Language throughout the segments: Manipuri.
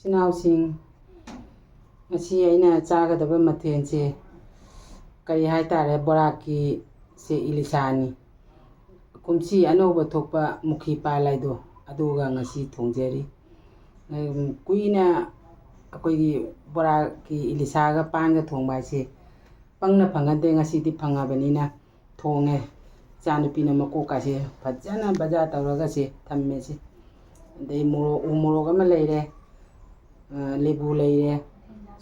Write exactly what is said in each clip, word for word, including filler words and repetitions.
ꯏꯆꯤꯟ ꯏꯅꯥꯎꯁꯤꯡ, ꯉꯁꯤ ꯑꯩꯅ ꯆꯥꯒꯗꯕ ꯃꯊꯦꯜꯁꯦ ꯀꯔꯤ ꯍꯥꯏꯇꯥꯔꯦ, ꯕꯣꯔꯥꯀꯤꯁꯦ ꯏꯂꯤꯁꯥꯅꯤ꯫ ꯀꯨꯝꯁꯤ ꯑꯅꯧꯕ ꯊꯣꯛꯄ ꯃꯨꯈꯤ ꯄꯥꯟ ꯍꯥꯏꯗꯣ, ꯑꯗꯨꯒ ꯉꯁꯤ ꯊꯣꯡꯖꯔꯤ꯫ ꯎꯝ, ꯀꯨꯏꯅ ꯑꯩꯈꯣꯏꯒꯤ ꯕꯣꯔꯥꯀꯤ ꯏꯂꯤꯁꯥꯒ ꯄꯥꯟꯒ ꯊꯣꯡꯕ ꯍꯥꯏꯁꯦ ꯄꯪꯅ ꯐꯪꯒꯟꯗꯦ, ꯉꯁꯤꯗꯤ ꯐꯪꯉꯕꯅꯤꯅ ꯊꯣꯡꯉꯦ꯫ ꯏꯆꯥꯅꯨꯄꯤꯅ ꯃꯀꯣꯛꯀꯥꯁꯦ ꯐꯖꯅ ꯕꯖꯥꯔ ꯇꯧꯔꯒꯁꯦ ꯊꯝꯃꯦ ꯁꯤ꯫ ꯑꯗꯩ ꯃꯣꯔꯣꯛ, ꯎ ꯃꯣꯔꯣꯛ ꯑꯃ ꯂꯩꯔꯦ, ꯑ, ꯂꯦꯕꯨ ꯂꯩꯔꯦ,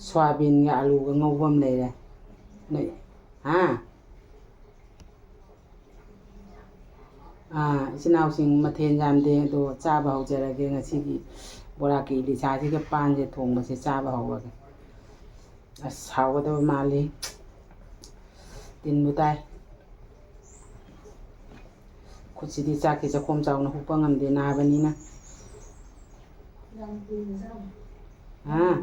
ꯁꯣꯌꯥꯕꯤꯟꯒ ꯑꯂꯨꯒ ꯉꯧꯕ ꯑꯃ ꯂꯩꯔꯦ꯫ ꯅꯣꯏ, ꯍꯥ? ꯑꯥ, ꯏꯆꯤꯟ ꯏꯅꯥꯎꯁꯤꯡ, ꯃꯊꯦꯜ ꯌꯥꯝꯗꯦ, ꯑꯗꯣ ꯆꯥꯕ ꯍꯧꯖꯔꯒꯦ꯫ ꯉꯁꯤꯒꯤ ꯕꯣꯔꯥꯀꯤ ꯏꯂꯤꯁꯥꯁꯤꯒ ꯄꯥꯟꯁꯦ ꯊꯣꯡꯕꯁꯦ ꯆꯥꯕ ꯍꯧꯔꯒꯦ꯫ ꯑꯁ, ꯍꯥꯎꯒꯗꯕ ꯃꯥꯜꯂꯤ꯫ ꯇꯤꯟꯕꯨ ꯇꯥꯏ꯫ ꯈꯨꯠꯁꯤꯗꯤ ꯆꯥꯛꯀꯤ ꯆꯥꯛꯈꯣꯝ ꯆꯥꯎꯅ ꯍꯨꯞꯄ ꯉꯝꯗꯦ, ꯅꯥꯕꯅꯤꯅ꯫ ꯍꯥ?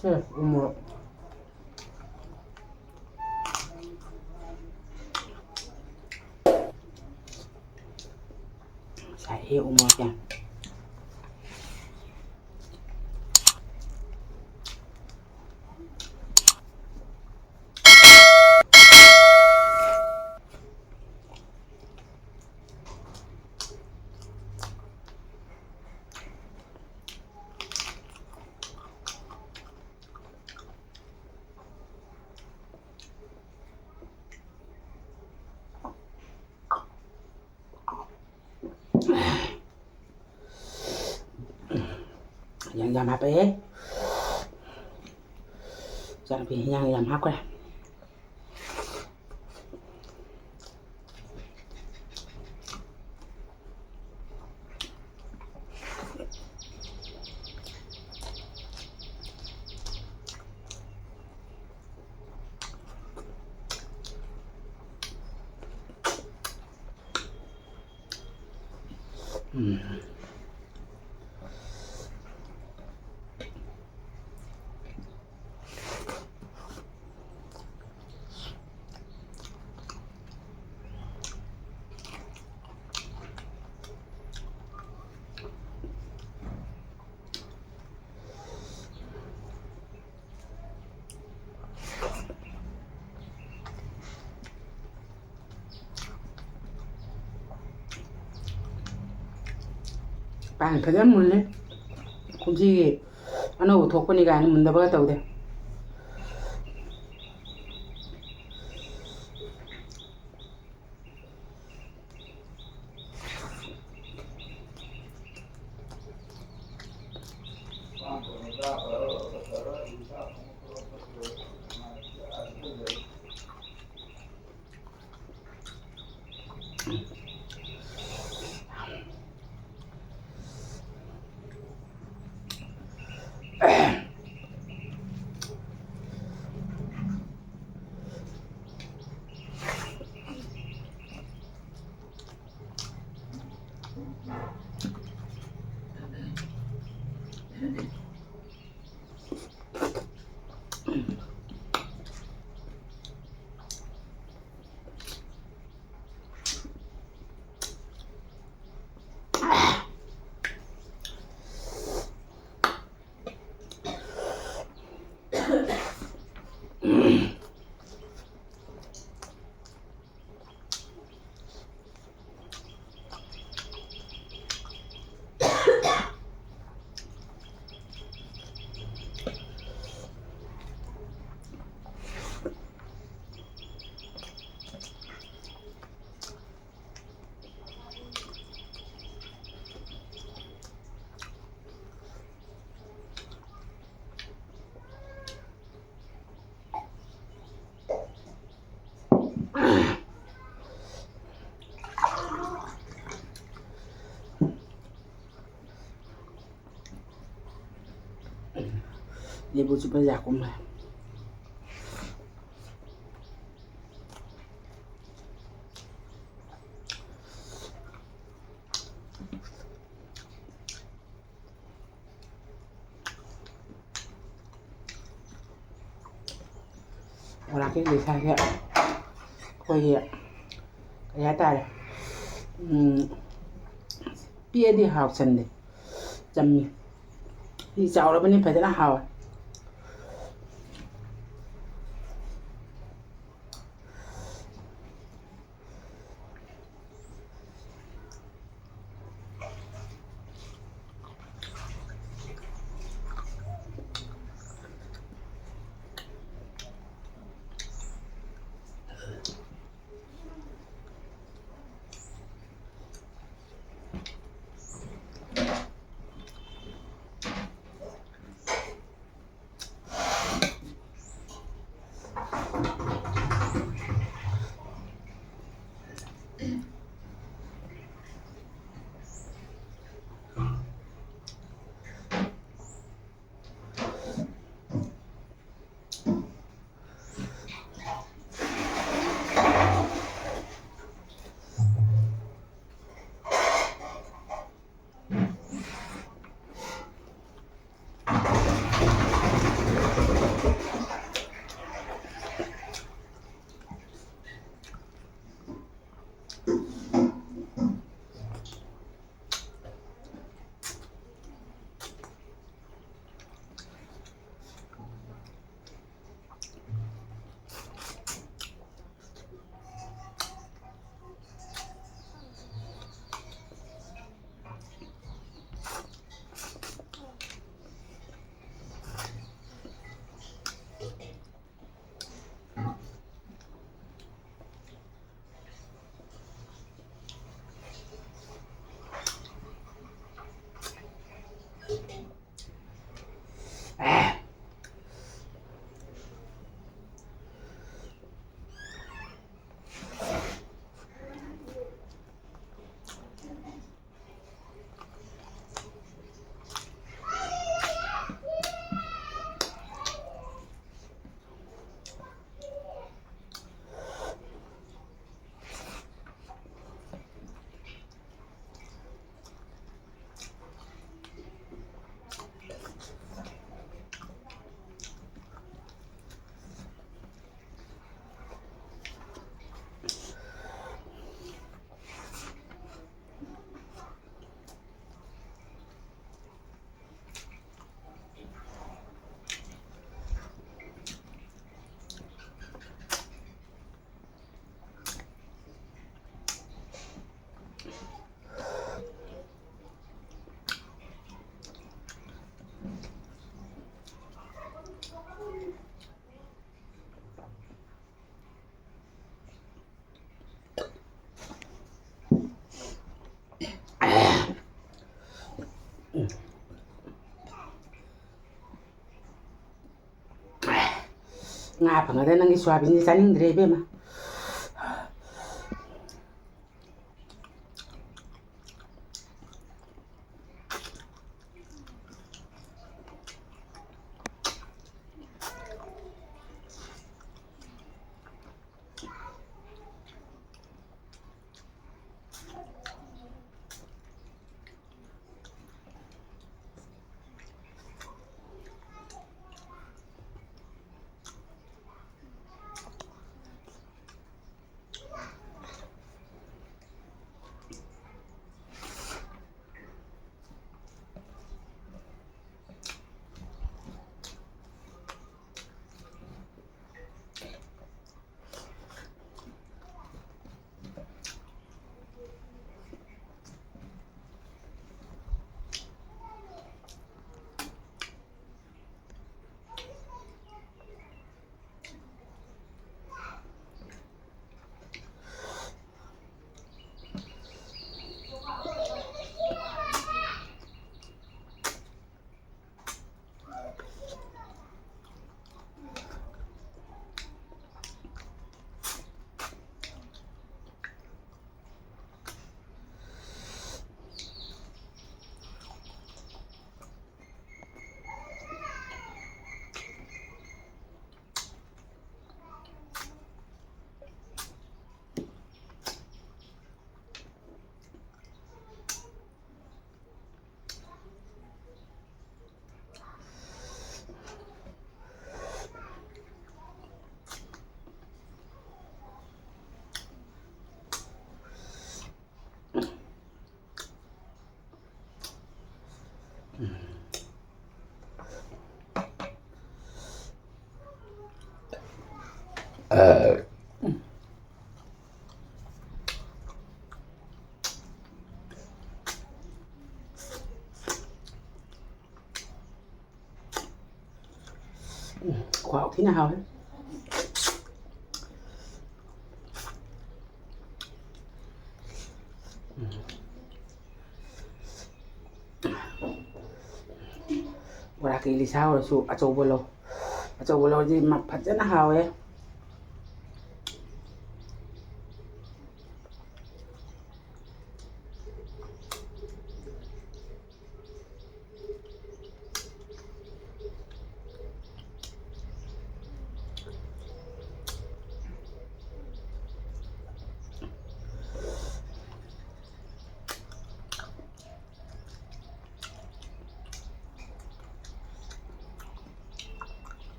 ꯁꯦ, ꯎ ꯃꯣꯔꯣꯛ꯫ ꯉꯁꯥꯏꯒꯤ ꯎ ꯃꯣꯔꯣꯛꯁꯦ꯫ ꯌꯥꯝ ꯌꯥꯝ ꯍꯥꯞꯄꯛꯑꯦ꯫ ꯏꯆꯥꯅꯨꯄꯤ ꯍꯤꯟꯖꯥꯡ ꯌꯥꯝ ꯍꯥꯞꯈ꯭ꯔꯦ꯫ ꯎꯝ꯫ ꯄꯥꯟ ꯐꯖꯅ ꯃꯨꯜꯂꯦ꯫ ꯀꯨꯝꯁꯤꯒꯤ ꯑꯅꯧꯕ ꯊꯣꯛꯄꯅꯤ ꯀꯥꯏꯅ ꯃꯨꯟꯗꯕꯒ ꯇꯧꯗꯦ꯫ ꯂꯦꯕꯨ ꯆꯨꯞꯄ ꯌꯥꯛꯀꯨꯝ ꯂꯥꯎ꯫ ꯃꯣꯔꯥꯡ ꯀꯦꯛ ꯂꯩꯁꯥꯁꯦ ꯑꯩꯈꯣꯏꯒꯤ ꯀꯩ ꯍꯥꯏꯇꯥꯔꯦ, ꯎꯝ, ꯄꯤꯛꯑꯗꯤ ꯍꯥꯎꯁꯟꯗꯦ, ꯆꯝꯃꯤ꯫ ꯁꯤ ꯆꯥꯎꯔꯕꯅꯤ ꯐꯖꯅ ꯍꯥꯎꯋꯦ꯫ ꯉꯥ ꯐꯪꯉꯗ ꯅꯪꯒꯤ ꯁꯣꯌꯥꯕꯤꯟꯁꯦ ꯆꯥꯅꯤꯡꯗ꯭ꯔꯦ ꯏꯕꯦꯝꯃ꯫ ꯎꯝ, ꯈꯨꯍꯥꯎ ꯊꯤꯅ ꯍꯥꯎꯋꯦ꯫ ꯕꯣꯔꯥ ꯀꯦꯂꯤ ꯁꯥ ꯑꯣꯏꯔꯁꯨ ꯑꯆꯧꯕ ꯂꯧ꯫ ꯑꯆꯧꯕ ꯂꯧꯔꯗꯤ ꯃ-, ꯐꯖꯅ ꯍꯥꯎꯋꯦ꯫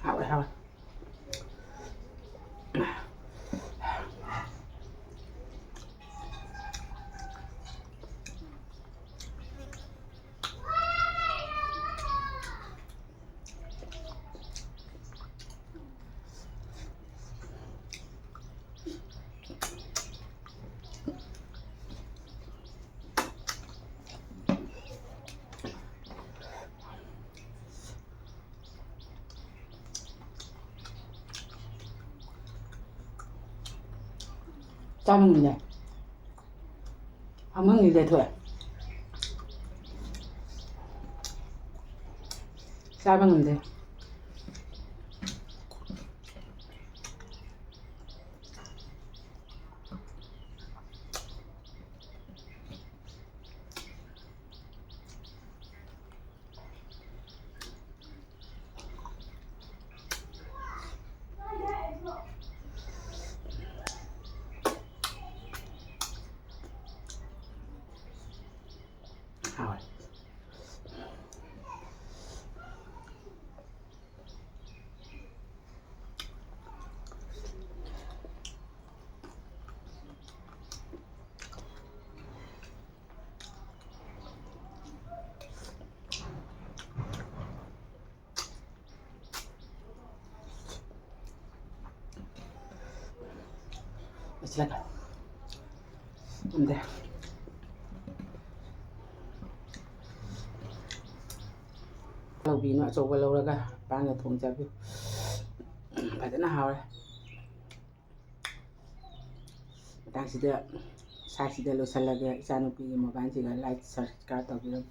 ꯍꯥꯎꯋꯦ, ꯍꯥꯎꯋꯦ꯫ ꯆꯥꯅꯤꯡꯉꯤꯅꯦ꯫ ꯑꯃꯅꯤ ꯂꯩꯊꯣꯛꯑꯦ꯫ ꯆꯥꯕ ꯉꯝꯗꯦ꯫ ꯍꯥꯎꯋꯦ꯫ ꯂꯣꯏꯁꯤꯜꯂꯒꯦ꯫ ꯉꯝꯗꯦ꯫ ꯂꯧꯕꯤꯅꯨ, ꯑꯆꯧꯕ ꯂꯧꯔꯒ ꯄꯥꯟꯒ ꯊꯣꯡ ꯆꯥꯕꯤꯌꯨ꯫ ꯐꯖꯅ ꯍꯥꯎꯔꯦ꯫ ꯃꯇꯥꯡꯁꯤꯗ, ꯁꯥꯏꯁꯤꯗ ꯂꯣꯏꯁꯤꯜꯂꯒꯦ꯫ ꯏꯆꯥꯅꯨꯄꯤꯒꯤ ꯃꯣꯕꯥꯏꯜꯁꯤꯒ ꯂꯥꯏꯛ ꯁꯕꯁꯀ꯭ꯔꯥꯏꯕ ꯇꯧꯕꯤꯔꯝꯃꯨ꯫